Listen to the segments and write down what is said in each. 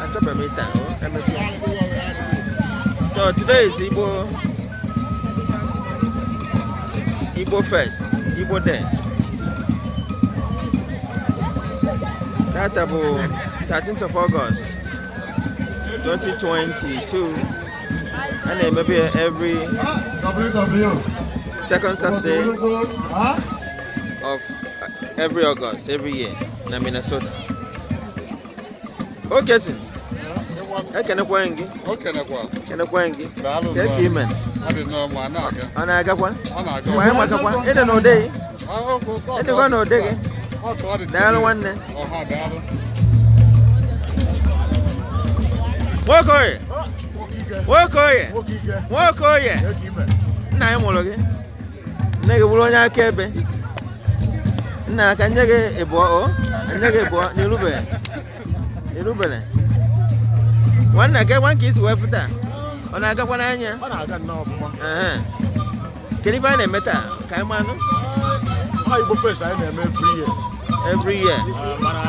Achọbeghị m ịta o, emechaa. So today is Igbo Fest, Igbo Day. Tata bụ 13th of August 2022. A na-emebe ya every second Saturday of every August, every year na Minnesota. Okesin, ekenekwa gị. Kenekwa gị. Kee ka ime? Ọ na-agakwa? Mgbe anyị gbakakwa, ịdị n'ụdị gị. Ịdịkwa n'ụdị gị. Daalụ nwanne. Nwokoye. Nwokoye. Nwokoye. Nna anyị mụrụ gị. Nne gị bụrụ onye akaebe. Nna aka nye gị ịbụọ o. Nye gị ịbụọ n'irubere. Irubere. Nwanne gị nwa nke isi wee fụta. Ọ na-agakwa n'anya? Ọ na-aga nnọọ ọfụma. Ehe. Kedu ife a na-eme taa? Ka anyị manụ. Ọ Igbo Fest anyị na-eme every year. Every year. Mana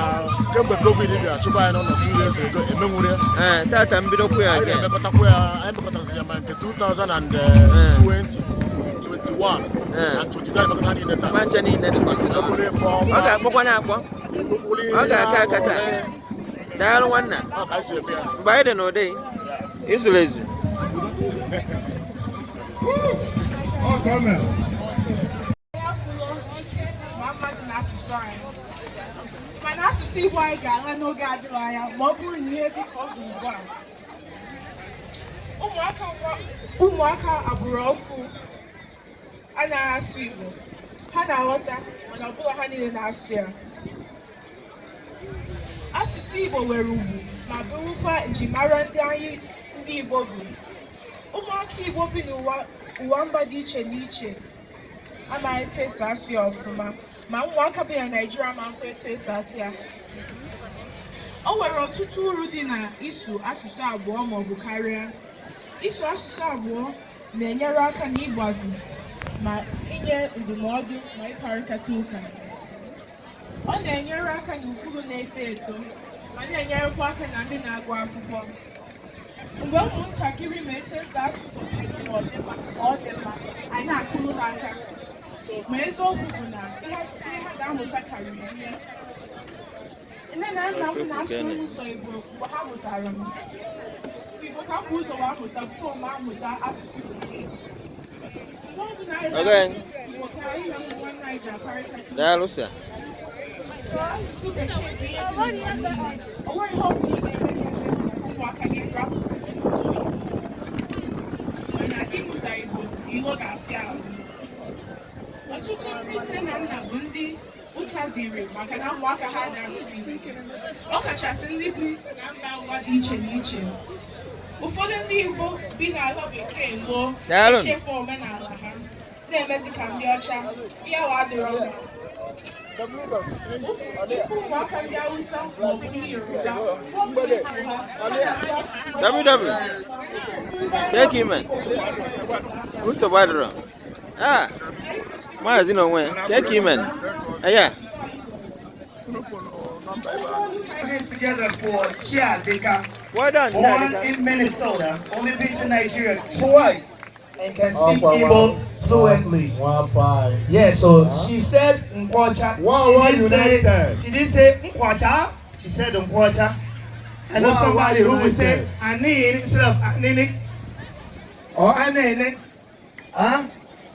kemgbe COVID bịara chụba anyị n'ụlọ 2 years ago, emenwuru ya. Ee, tata mbidokwu ya Anyị again. na-emekọtakwa ya, anyị mekọtasị ya ma nke 2020, 21 and 22, anyị mekọta niile taa. Ma nche niile dịkọta. Okporo ife ọma. Ọ ga-akpọkwa na-akpọ. Okporo Ọ ga-aka aka taa. Daalụ nwanna. Ọ ka anyị si eme ya. Mgbe anyị dị n'ụdị, izuru ezu. Ọ ka o mere. Ma mmadụ na asụsụ anyị, mana asụsụ Igbo anyị ga-ala n'oge adịghị anya ma ọ bụrụ na ihe dị ka ọ dị ugbu a. Ụmụaka agbụrụ ọfụ anaghị asụ Igbo. Ha na-aghọta, mana ọ bụghị ha niile na-asụ ya. Asụsụ Igbo nwere ugwu ma bụrụkwa njirimara ndị anyị ndị Igbo bụ. Ụmụaka Igbo bi n'ụwa ụwa mba dị iche n'iche amaghị etu esi asụ ya ọfụma, ma ụmụaka bi na Naịjirịa ma nkwa etu esi asụ ya. O nwere ọtụtụ uru dị na ịsụ asụsụ abụọ maọbụ karịa. Ịsụ asụsụ abụọ na-enyere aka n'ịgbazi ma inye ndụmọdụ ma ịkparịta ụka. Ọ na-enyere aka n'ụfụrụ na-eto eto ma na-enyerekwa aka na ndị na-agụ akwụkwọ. Mgbe ụmụntakịrị ma etu esi asụsụ Igbo ọ dị mma, ọ dị mma, anyị na-akụrụ ha aka. Ma eziokwu bụ na ihe ha ga-amụta karịrị ihe nne na nna m na-asụ ụzọ Igbo mgbe ha mụtara m. Igbo ka m bụ ụzọ wee amụta before m amụta asụsụ Bekee. Mgbe ọ bụla anyị na-asụ Igbo ka anyị na ụmụ nwanne anyị ji akparịta. Daalụ sir. Asụsụ Bekee bụ ihe dị n'ụwa niile. O nwere ihe ọ bụla ị ga-eme ga-eme ka ụmụaka gị rapụ ịmụta oyibo, mana ịmụta Igbo ilo ga-afịa ahụ. Ọtụtụ ndị nne na nna bụ ndị ụta dịrị maka na ụmụaka ha na-asụ Igbo, ọkachasị ndị bi na mba ụwa dị iche n'iche. Ụfọdụ ndị Igbo bi n'ala Bekee lụọ Daalụ. echefu omenala ha, na-emezi ka ndị ọcha. Ya wa adịrọ mma. Ife ụmụaka ndị Hausa maọbụ ndị Yoruba ha WW. Thank you, man. Nsogbu adịrọ. Ah, maazị na onwe ya. Thank you, man. Aya. Hands together for Chiadika, Well done, born Chiadika. in Minnesota, only been to Nigeria twice, and can speak Ọkwa Igbo fluently. One five. Yeah, so she said Nkwocha. One She one didn't say, United. she didn't say Nkwocha. She said Nkwocha. I know One somebody one who would say United. Anin instead of Anini or Anene. Huh?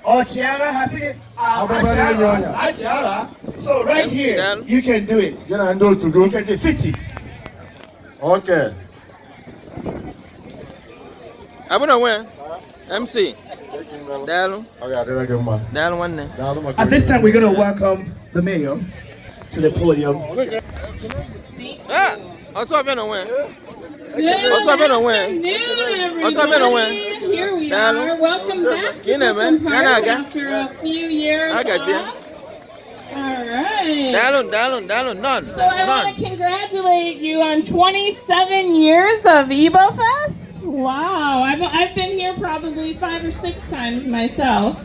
Or Chiara has it. Abubakar Yoya. Achiara. So right MC here, Dan. you can do it. Gị na ndị otu You gị. can do 50. Okay. Abụ na onwe ya. MC. Daalụ. Ọ ga-adịrị gị mma. Daalụ nwanne. Daalụ maka At this time, we're going to welcome the mayor to the podium. Ah, ọsọ ọbịa na onwe ya. Good Ọsọ ọbịa na onwe ya. afternoon, Ọsọ ọbịa na onwe ya. everybody. Here we Daalụ. are. Welcome back Ka to ị na-eme? Brooklyn Ka Park na-aga? after a few years Agazie. off. All right. Daalụ, daalụ, daalụ. None. So I want None. to congratulate you on 27 years of Igbo Fest. Wow, I've been here probably 5 or 6 times myself.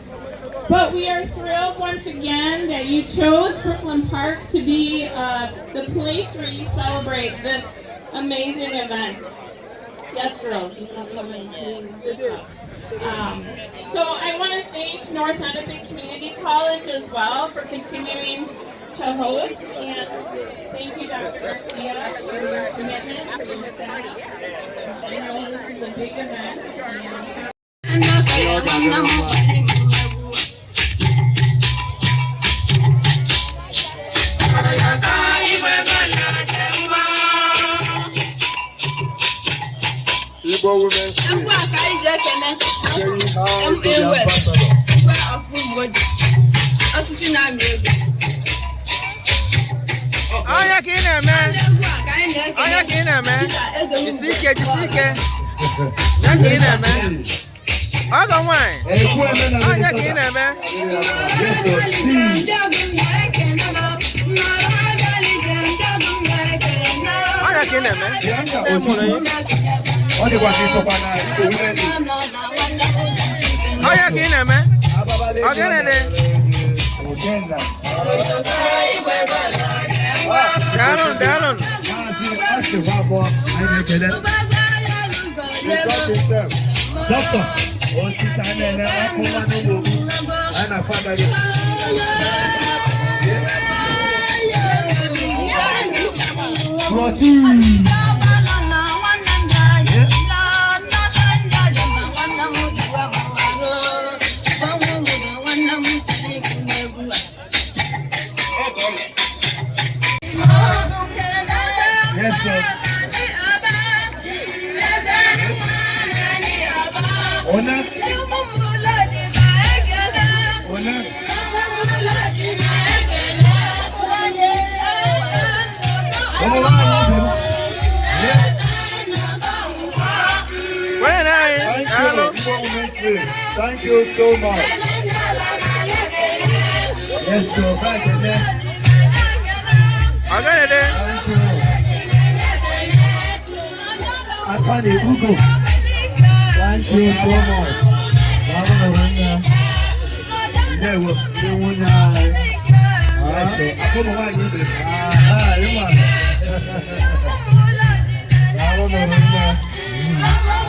But we are thrilled once again that you chose Brooklyn Park to be the place where you celebrate this amazing event. Yes, girls, you can come and clean this up. So I want to thank North Hennepin Community College as well for continuing to host, and thank you, Dr. Garcia, for your commitment, for your staff. I know this is a big event. And Igbo Women's Day. Saying hi to the ambassador. Ọnya ka ị na-eme. Ọnya ka ị na-eme. Jisi ike, jisi ike. Ya ka ị na-eme. Ọgọ nwaanyị. Ekwu eme na Ọnya ka ị Minnesota. na-eme. Yes, sir. Tii. Ọnya ka ị na-eme. Bianca Nne mụrụ Ojukwu. gị. Ọ dịkwa ka ịsọkwa na Igbo Women League. Ọnya ka ị na-eme. Ababale Ọ gịnị dị? Ogenna. Daalụ, daalụ. Maazị Asị Nwabọ, anyị na-ekele. The God himself. Dọkịta Osita na-ene ọkụ nwa n'ugbo. Anyị na-afụ aka gị. Protein. Yes, sir. Ona. Ona. Ụmụ nwaanyị ibe m. Onye na anyị. Thank Daalụ. you, Igbo Women's Day. Thank you so much. Yes, sir. Thank you, man. Ọ gịnị dị? Thank you. Attorney Ugo. Thank you so much. Daalụ nụrụ nne. Ndewo. Ndị nwunye anyị. Yes, sir. Ụmụ nwaanyị ibe m. Ah, ịma. Daalụ nụrụ nne.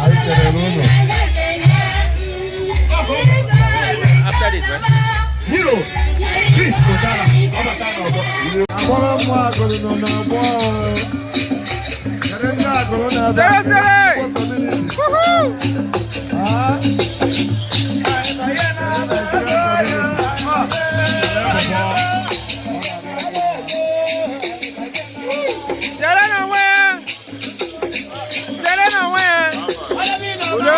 Anyị kelere unu. After this, right? Hero Chris Odara. Ọ bata n'ọgbọ. Agbọghọ mmụọ agụrụ nọ n'ọgbọ. Kedu ndị agụrụ na-ebe Sere, sere! Igbo community? Woohoo! Ah? Nigerian community. Sere n'onwe ya. Sere n'onwe ya. Udo.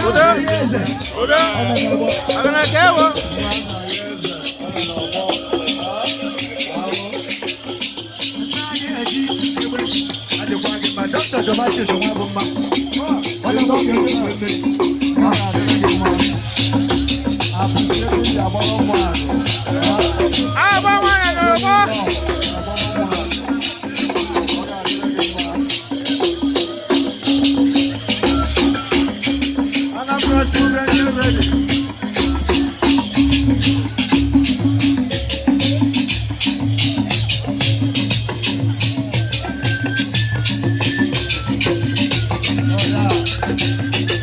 Udo. Udo. Ọgana ka ewo. Adịkwa gị mma. Dr. Domasius nwa bụ mma. Ọ na-agba ka esi wee mmeri. Ọ na-adịrị gị mma. Appreciating the agbọghọ mmụọ agụ. Agba nwaanyị n'ọgbọ. Agbọghọ mmụọ agụ. Ọ ga-adịrị gị mma. Anambra children, get ready. Oh, yeah.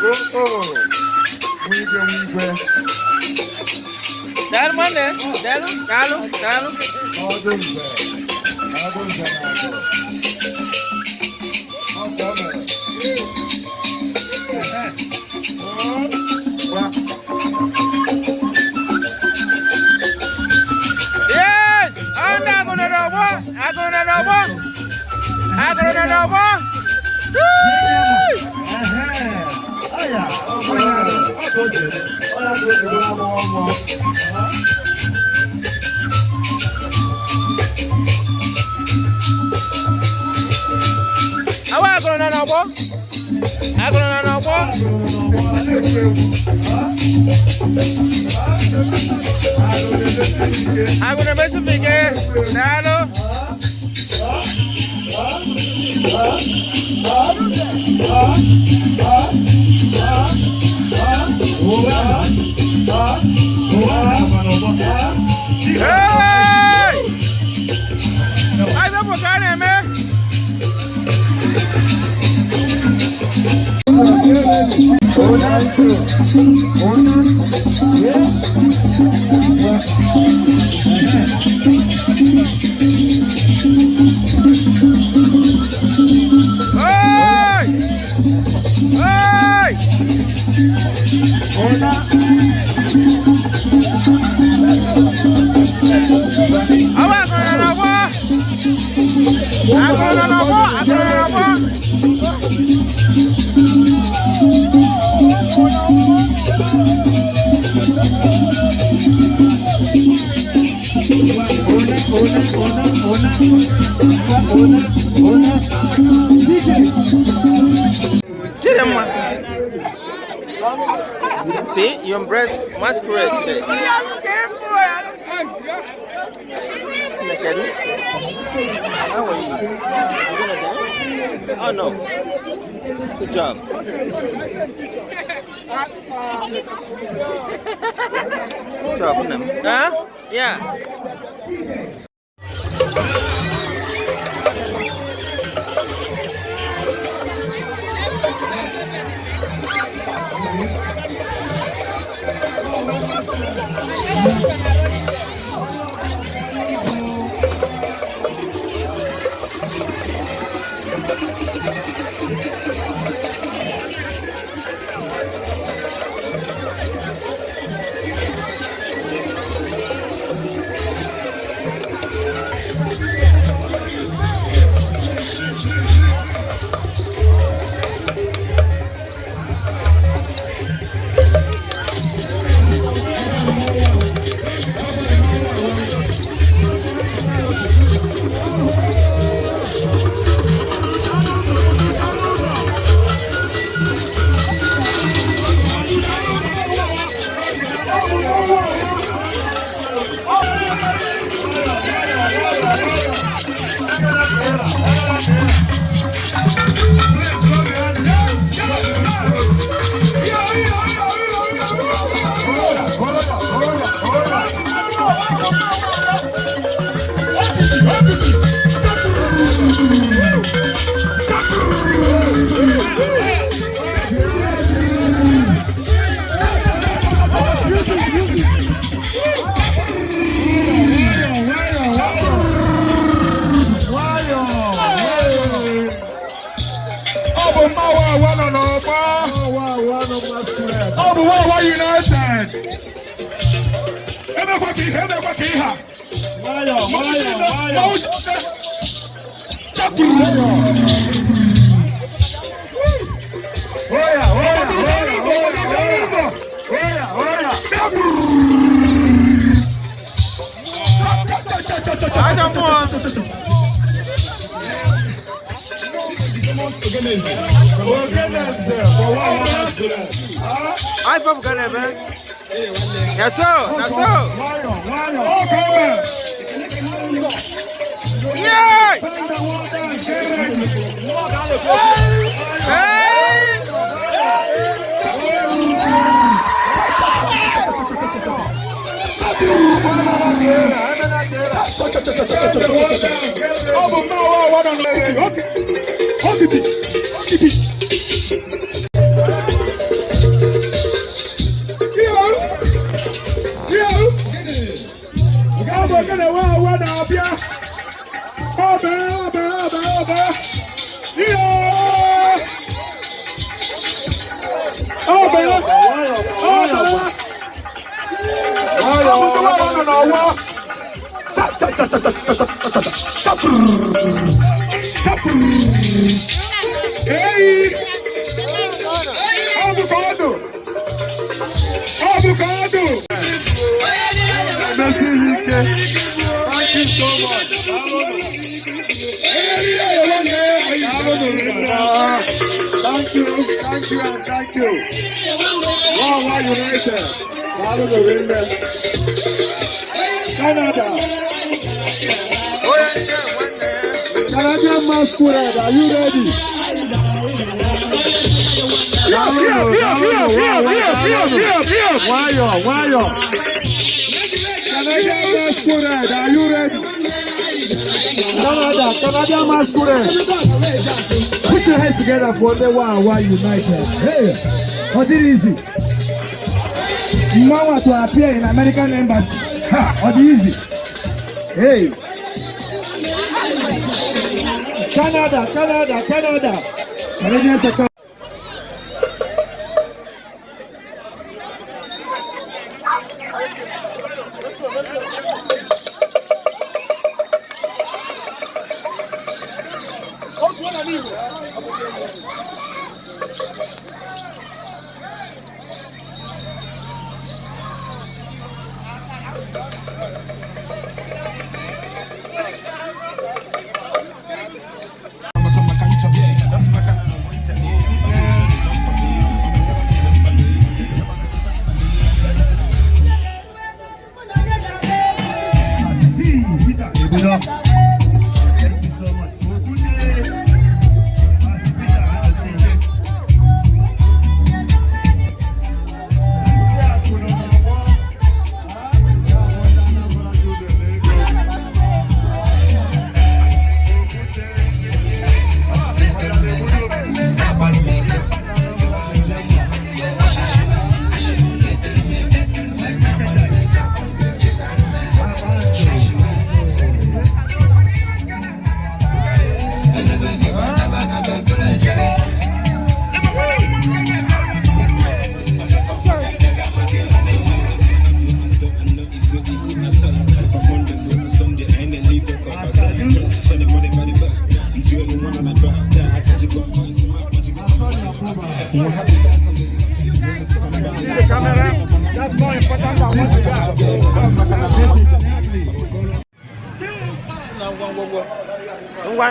Oh, oh. Nwigwe, nwigwe. Daalụ nwanne. Daalụ, daalụ, daalụ. Ọdụ nze. Ọdụ nze na-agụ. Ọ ka o mere. Oh, gwa. Yes! Ọ ndị agụrụ n'ọgbọ. Agụrụ n'ọgbọ. Agụrụ n'ọgbọ. Woo! Aya. Ọ ka o ji eme. Ọ ya ka o ji bụrụ agbọghọ mmụọ. Awa agụrụ nọ n'ọgbọ. Agụrụ nọ n'ọgbọ. Agụrụ nọ n'ọgbọ, a na-egwu egwu. Agụrụ na-emesi ike. Agụrụ na-emesi ike. Daalụ. Hey! Ona. Ona. Yeah. Hey! Hey! Ona. Awa akụrụ n'ọgbọ! Akụrụ n'ọgbọ! Akụrụ n'ọgbọ! Ona, ona, ona, ona. Ona, ona. DJ. Chidimma. See, you embrace masquerade today. Kedu? How are you? You gonna dance? Oh no. Good job. Good job, nne m. Huh? Yeah. Ọ bụ mmanwụ awa nọ n'ọgbọ. Ọ bụ Wawa United. Emekwa ka ihe, emekwa ka ihe a. Mmanwụ shi nne. Chapụrụ. Oya, oya, oya, oya, oya, oya. Chapụrụ. Ajọ mmụọ. Ogeneze for Wawa Masquerade. Anyị fọpụ na-eme. Na so, na so. Nwayọ, nwayọ. Ọ ka o mere. Yeah! Bend the water and get ready. Hey! Ọ bụ mmanwụ awa nọ n'etiti. Okiti. Okiti. Iyo. Iyo. Nke a bụ ogene Wawa na-abịa. Ọbẹ, ọbẹ, ọbẹ, ọbẹ. Iyo. Ọbẹ. Ọbẹ. Ọ bụ ndị Wawa nọ n'ọgbọ. Cha cha cha cha cha cha cha cha cha. Chapụrụ. Chapụrụ. Eyi. Ọ bụ ka ọ dụ. Ọ bụ ka ọ dụ. Thank you so much. Thank you, thank you, and thank you. Wawa United. Daalụ rinne. Canada. Onye nke nwanne. Canadian Masquerade, are you ready? Here, here, here, here, here, here, here. Nwayọ, nwayọ. Canadian Masquerade, are you ready? Canada, Canadian Masquerade. Put your hands together for the Wawa United. Hey. Ọ dịrị easy. Mmanwụ to appear in American Embassy. Ha, ọ dị easy. Hey. Canada, Canada, Canada. Canadian sector. Thank you so much. Okunle, Pastor Peter, I see you. The camera, that's more important than what you got. Ngwa.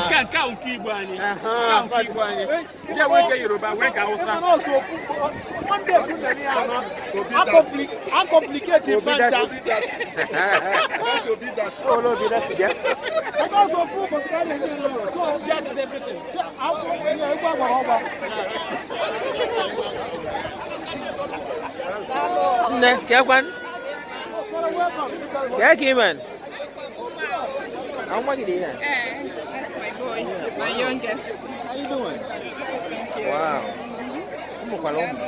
Nke a nke Igbo anyị, nke a nke Igbo anyị, nke a wee nke Yoruba, wee nke Hausa. Uncomplicate fancha. Olo bi that together. Nne, kekwan? Kee ka ime? Nwa gị dị ihe? That's my boy, my youngest. How you doing? Wow. Ụmụkwara ụmụ.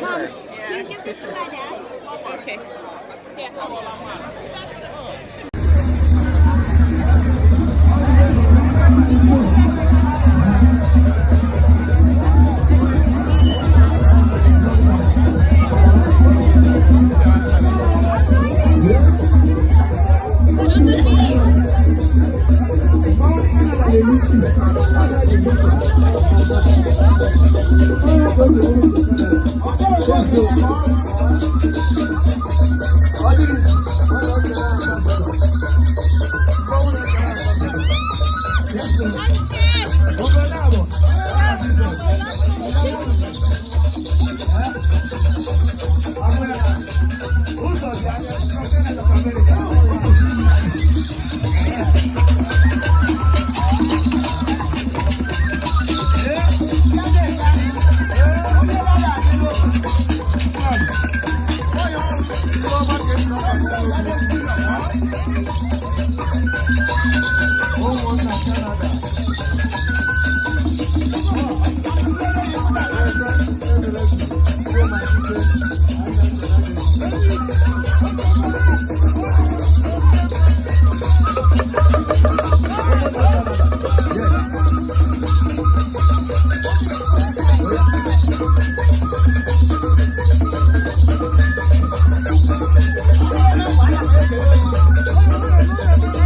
Mom, can you give this to my dad? Okay.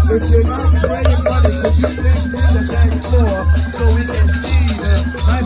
If you're not spraying money, could you please leave the dance floor so we can see the nice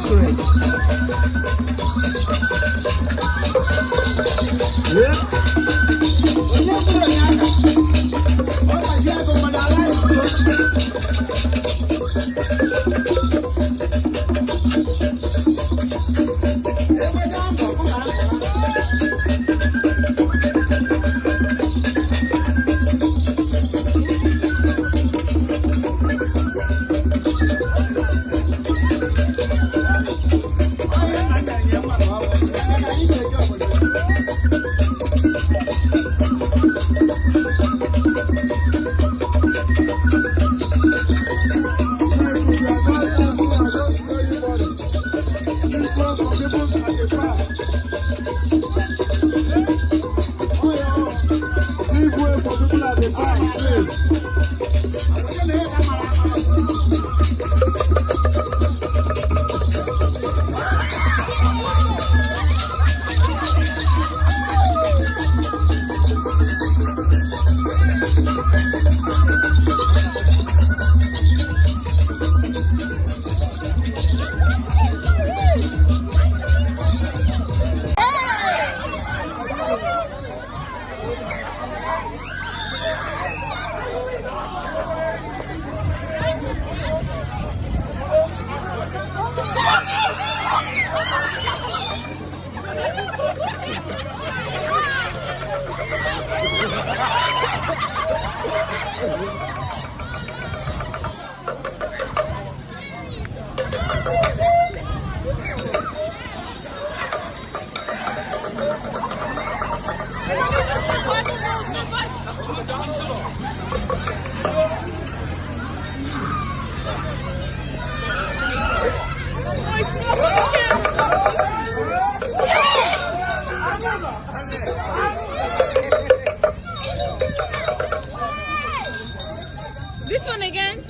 This one again.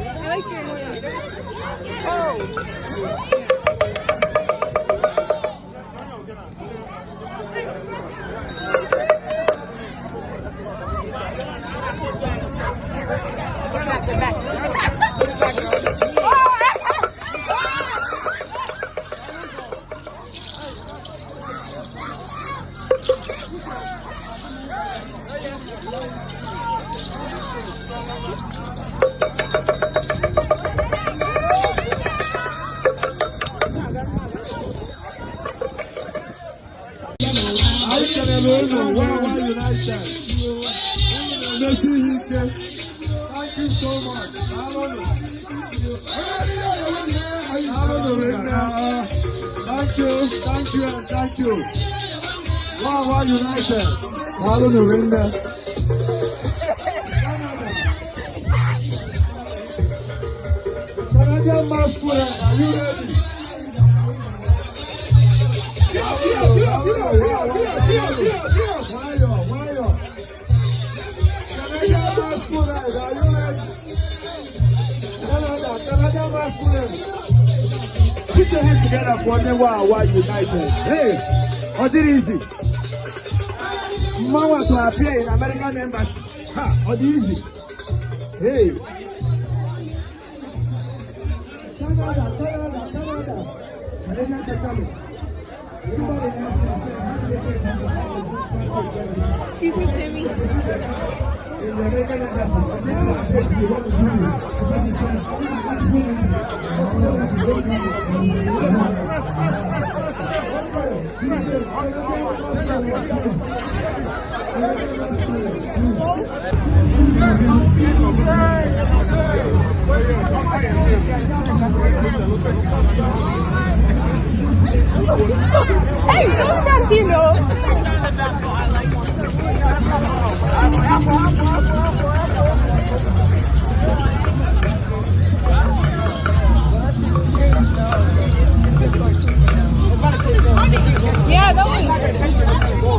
I like your hair. Anyị kelere unu Wawa United. Unu na-emesi ihe ike. Thank you so much. Daalụnụ. Daalụnụ rinne. Thank you, thank you, and thank you. Wawa United. Daalụnụ rinne. Canadian Masquerade, are you ready? Nwayọọ, nwayọọ. Canadian Masquerade, are you ready? Canada, Canadian Masquerade. Put your hands together for the Wawa United. Hey, ọ dịrị easy. Mmanwụ to appear in American Embassy. Ha, ọ dị easy. Hey. Canada, Canada, Canada. Canadian Catholic. Excuse me, Timmy. In the American Embassy. Hey, don't stop, Tino. Yeah, that was.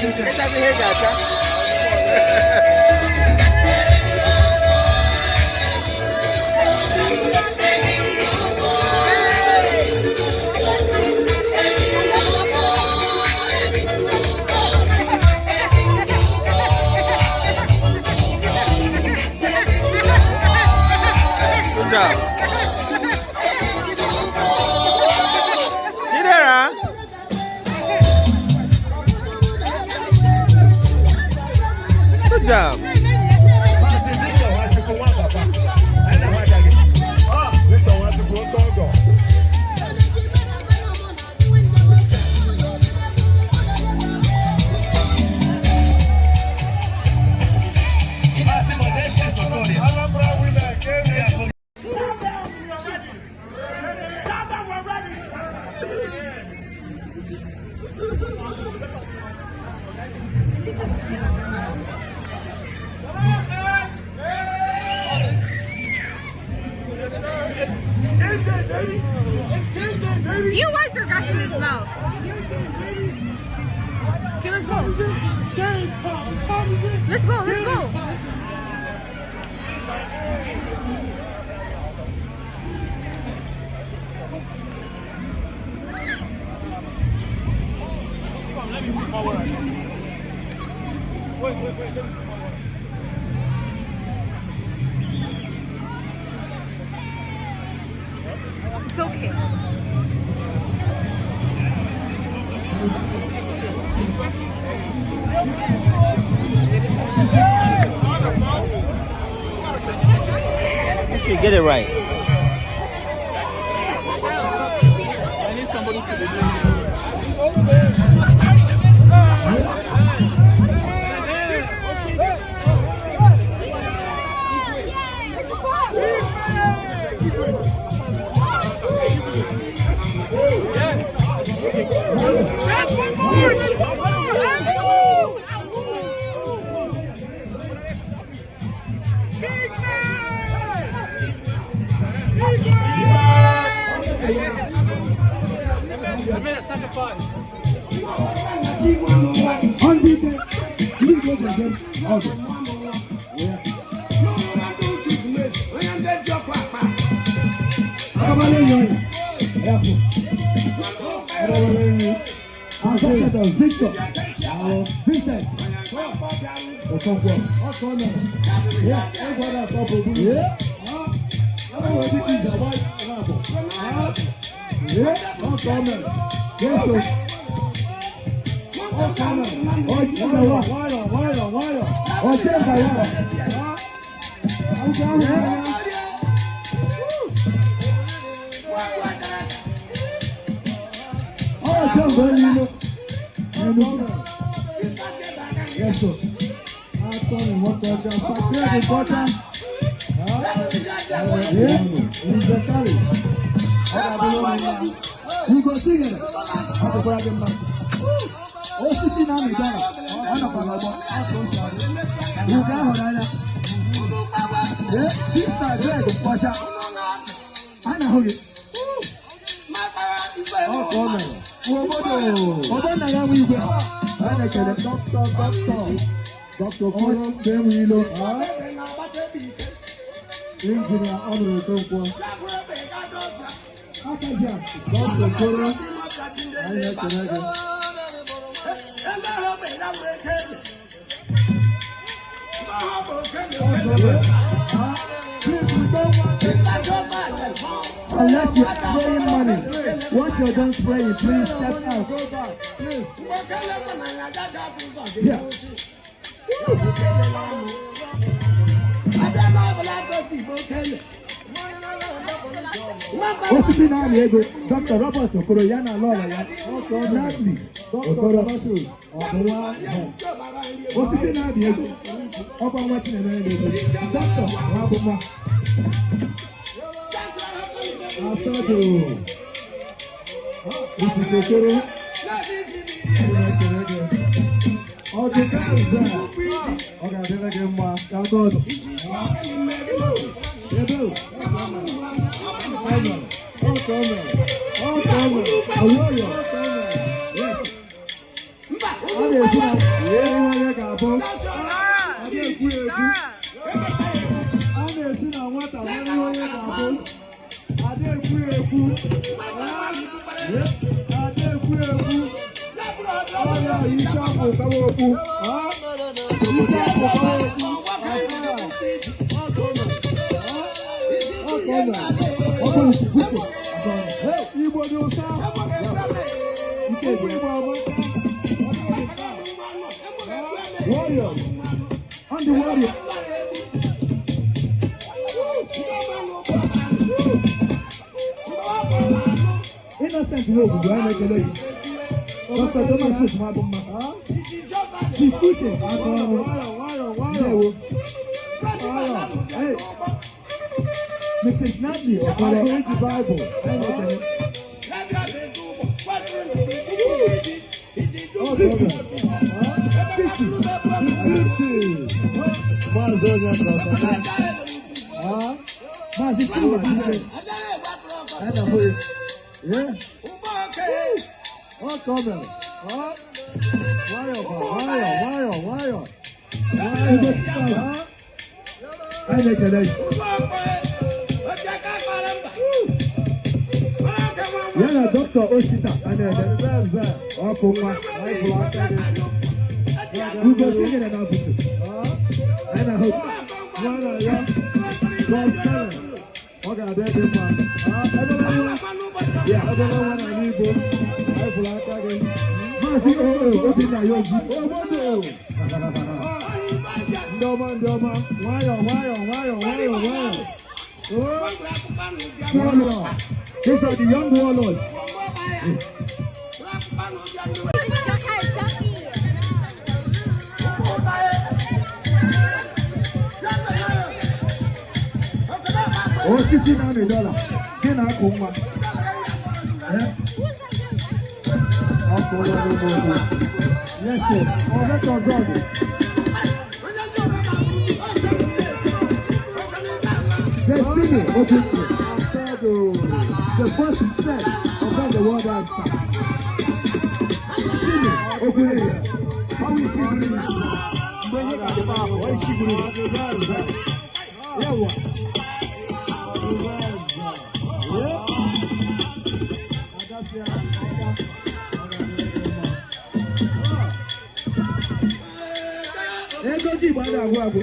Ịtazi ihe ị ga-ata. Good job. Chidera. Good job. You wipe your grass in his mouth. Okay, let's go. Let's go, let's go. It's okay. You should get it right. I need somebody to be doing it. Ambassador Victor Vincent Okonkwo. Yeah. Yes, sir. Osisi na-amị dara, ọ nọkwa n'ọgbọ, ugo ahụrụ anya. Sista Greg Nkwọcha, a na-ahụ gị. Ọ ka ọ mere. Obodo nna ya nwe igwe. A na-ekele Dr. Okoro Benwilo. Injinia Ọnụrụ Okonkwo. Akazia Dr. Okoro, anyị na-ekele gị. Please, we don't want unless you're spraying money. Once you're done spraying, please step out. Go back, please. Yeah. Osisi na-amị ego Dr. Robert Okoro ya na lọlọ ya Nnamdi Okoro ọbụwa osisi na-amị ego ọkwa nwa Chinemere na-ego Dr. Nwabụma Asado Osisi Okoro ọdịkaza ọ ga-adịrị gị mma ka God ebe ọ na-esi na Ihe onye ga-abụ. A na-ekwu ekwu. A na-esi na nwata mara ihe onye ga-abụ. A na-ekwu ekwu. A na-ekwu ekwu. Ọrịa isi afọ kawa okwu. Isi afọ kawa okwu. Igbo dị ụsọ. Nke Igbo amaka. Warriors. On the warrior. Innocent Nwogu, anyị na-ekele gị. Dr. Thomas Nwabumma. Chief Uche Akọọrụ. Ndewo. Hey. Mrs. Natalie Okoro. Bible. Anyị na-ekele. 50. 50. Maazị Onye Kọsaka. Maazị Chima Chike. Anyị na-ahụ ya. Yeah. Ọ ka o mere. Nwayọ kwa, nwayọ, nwayọ, nwayọ. Nwayọ. Anyị na-ekele gị. Ya na Dr. Osita a na-ede ọkụ nwa Ugo tinyere na butu. Anyị na-ahụ ya ọ ga-adị dị mma. Ya obere nwa na Igbo anyị fụrụ aka gị. Maazị Oo Obinna Yoji obodo. Ndị ọma ndị ọma nwayọ nwayọ nwayọ nwayọ nwayọ. Warlord. These are the young warlords. Osisi na-amị dọla, gị na-akụ nwa. Ọkụ ụlọ n'ụmụ okwu. Yes, sir. Ọ ọzọ dị. Destiny Obinkwe, the first set of the world has Sini Ogunleye, how is he doing? Mgbe ihe ga-adịba ahụ, ọ isi gụrụ yawa. Ego ji Igbo a na-agwụ agwụ.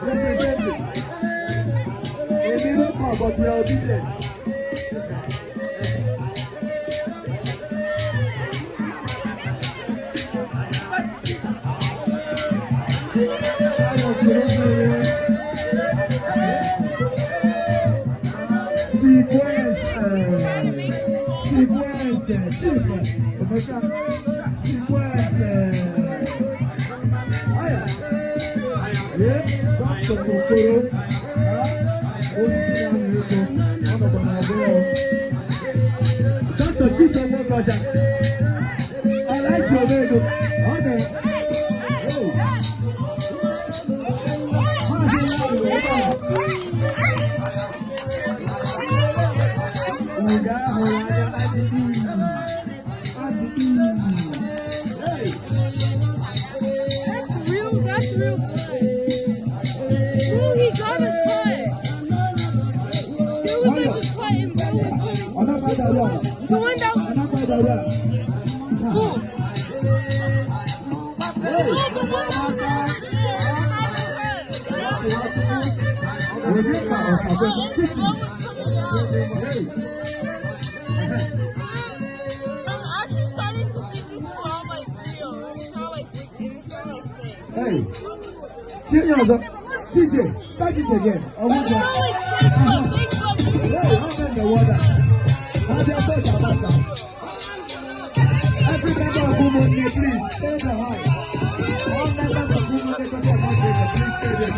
Representing a miracle, but we are obedient. Sequence, sequence, chief, sequence. Dr. Okoro, Dr. Chisom Nwokocha, Alachi Omedo, ọ na Ugo ahụrụ anya adịghị adịghị. That's real. That's real blood. Bro, he got a cut. There was like a cut and bro was coming. The one that. Who? No, the one that was over there had a cut. The blood was coming out. I'm actually starting to think this is all like real. It's not like it's not like fake. Hey, Tinye ya ọzọ. TJ, start it again. That's not like fake blood. Fake blood, you can Hey, tell how it's many fake water? blood. How they talk about that? Every member of Umunne, please stay behind. All members of Umunne Cultural Association, please stay there.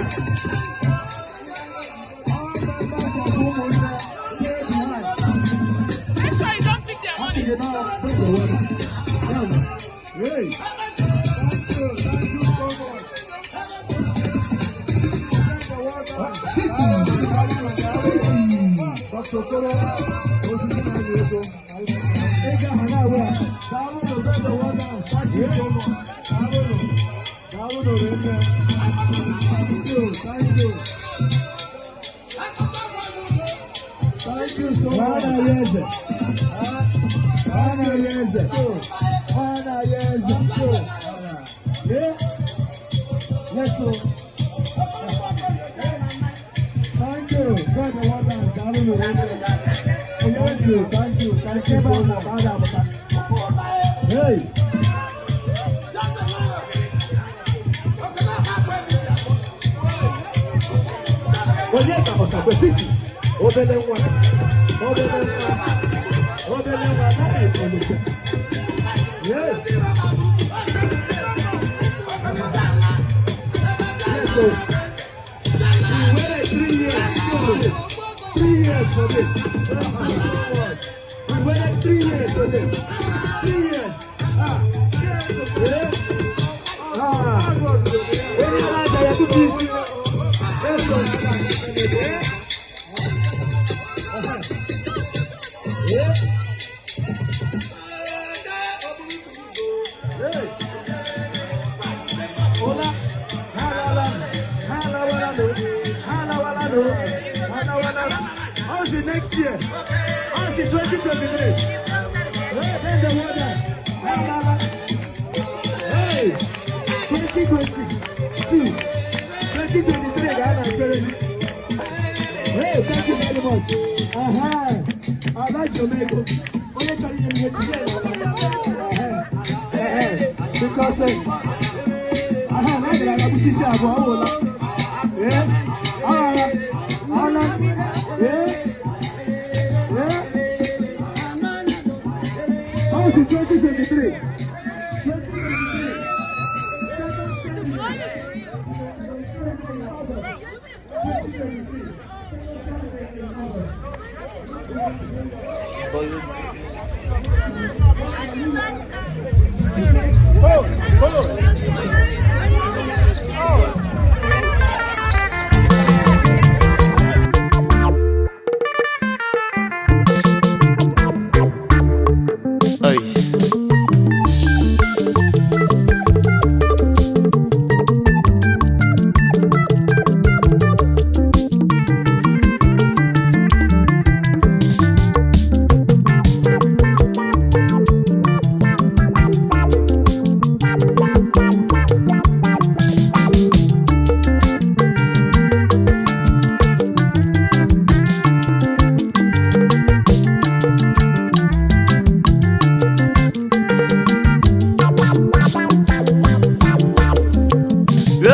All members of Umunne, stay behind. Make sure you don't pick their I money. think you know, break the water. Down. Hey. Thank you, thank you so much. Break the water. Dr. Okoro, osisi na-anya ego. Ego ahụ na-awụ a. Daalụ nụ, break the water. Thank you so much. Daalụ nụ. Daalụ nụ rinne. Thank you, thank you. Thank you so much. Nwana ya eze. Nwana ya eze. Nwana ya eze. Yeah. Yes, sir. Thank you. God, the water. Daalụ nụ rinne. Thank you, thank you, thank you so much. Hey. Onye ka ọsakwe fiti obele nwa, obele nwa, obele nwa anaghị ekolite. Yes. Yes, so we waited 3 years for this. 3 years for this. We waited 3 years for this. 3 years. Ah. Yeah. Ah. Onye na-aja ya tupu isi. Yes, sir. Yeah. Yeah. Hey. Hola. Hala, hala, wala, no. Hala, wala, no. Hala, wala. How's the next year? How's the 2023? Hey, then the water. Hala, hey, 2022. 2023, Ghana, hey, thank you very much. Uh-huh. I like your makeup. Onye chọrọ inye m ihe, tinye ya n'akpa. Because na agara aga bute isi abụọ, ọ wụla. Ee, agha, ala, ee, ee. Ọ si 2023. 2023. The blood is real. Bro, look at this. Hold, hold. Ice.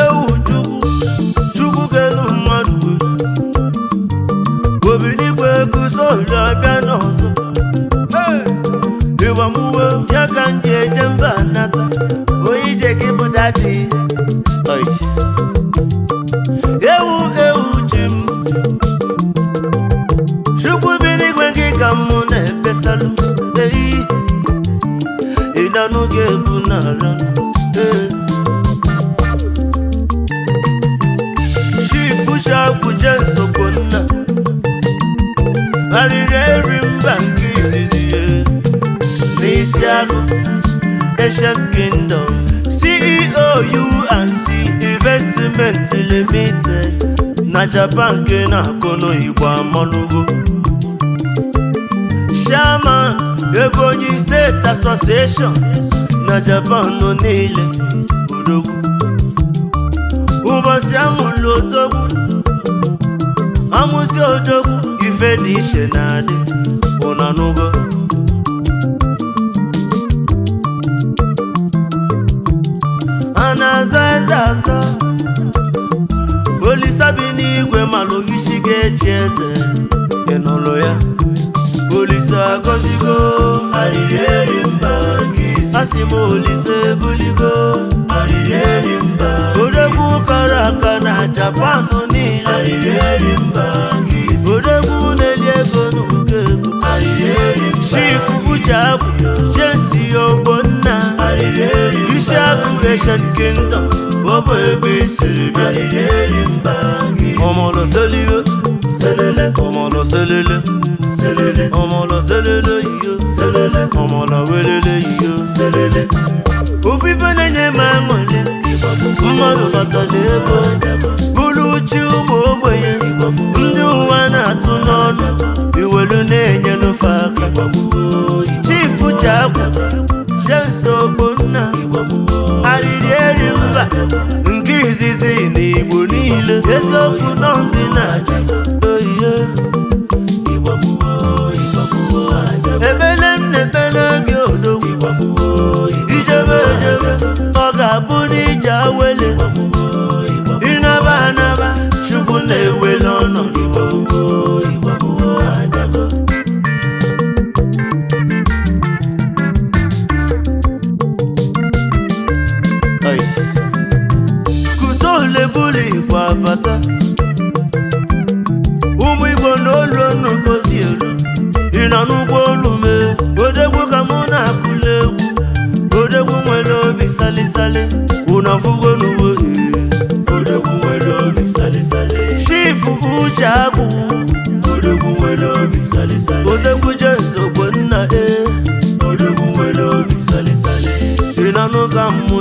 Ewu Chukwu, Chukwu kelu mmadụ we obiligwe guzo abịa n'ọzọ. Hey! Ịgbamuwe ya ka m ji eje mba nata onye ije gị bụ daddy. Ice. Ewu ewu chi m, Chukwu biligwe gị ka mụ na-efesalụ eyi ịnanụ gị egwu n'ala. Ee. Chief Shakwuje Nsogbonna arịrị eri mba nke izizi ya n'isi agụ, Ancient Kingdom, CEO U&C Investment Limited na Japan nke na-akụ n'Igbo amalụgo, Chairman Ebonyi State Association na Japan niile, odogwu. Ụbọchị amụlụ odogwu, amụsị odogwu, ife dị iche na-adị ụnanụgo. A na-azọ eze azọ. Olisa bi n'igwe malụ isi ga-echi eze. Ị nụrụ ya? Olisa agọzigo arịrị eri mba. Asị m Olisa ebuligo arịrị eri mba. Odegwu kara aka na Japan niile arịrị eri mba. Odegwu na-eli ego n'ụkọ ego arịrị eri mba. Chief Uche Agwu Jensi Ogbonna arịrị eri mba. Isi Agụ Asian Kingdom ọ bụ ebe i siri bịa arịrị eri mba. Ọmọlọ selio selele ọmọlọ selele selele ọmọlọ selele iyo selele ọmọlọ welele iyo selele. Ofufe na-enye m aṅụrị mmadụ batara ego bụrụ chi ụmụ ogbenye ndị ụwa na-atụ n'ọnụ iwelu na-enye n'ofe aka. Chief Uche Agwu James Ogbonna arịrị eri mba nke izizi na Igbo niile eziokwu nọ ndị na-achị oyiye. Ebele m na-ebele gị odogwu ijebe ejebe ọ ga-abụ n'ije awele ịnaba anaba Chukwu na-ewele ọnọdụ. Ice. Kuzole buru Igbo abata ụmụ Igbo n'olu ọnụ gozi elu ị nọ n'ụgbọ olu mee odegwu ka mụ na-akụla egwu odegwu nwere obi salisali ụnọfugo n'uwe odegwu nwere obi salisali. Chief Uche Agwu odegwu nwere obi salisali. Odegwu James Ogbonna odegwu nwere obi salisali. Ị nọ n'ụka mmụ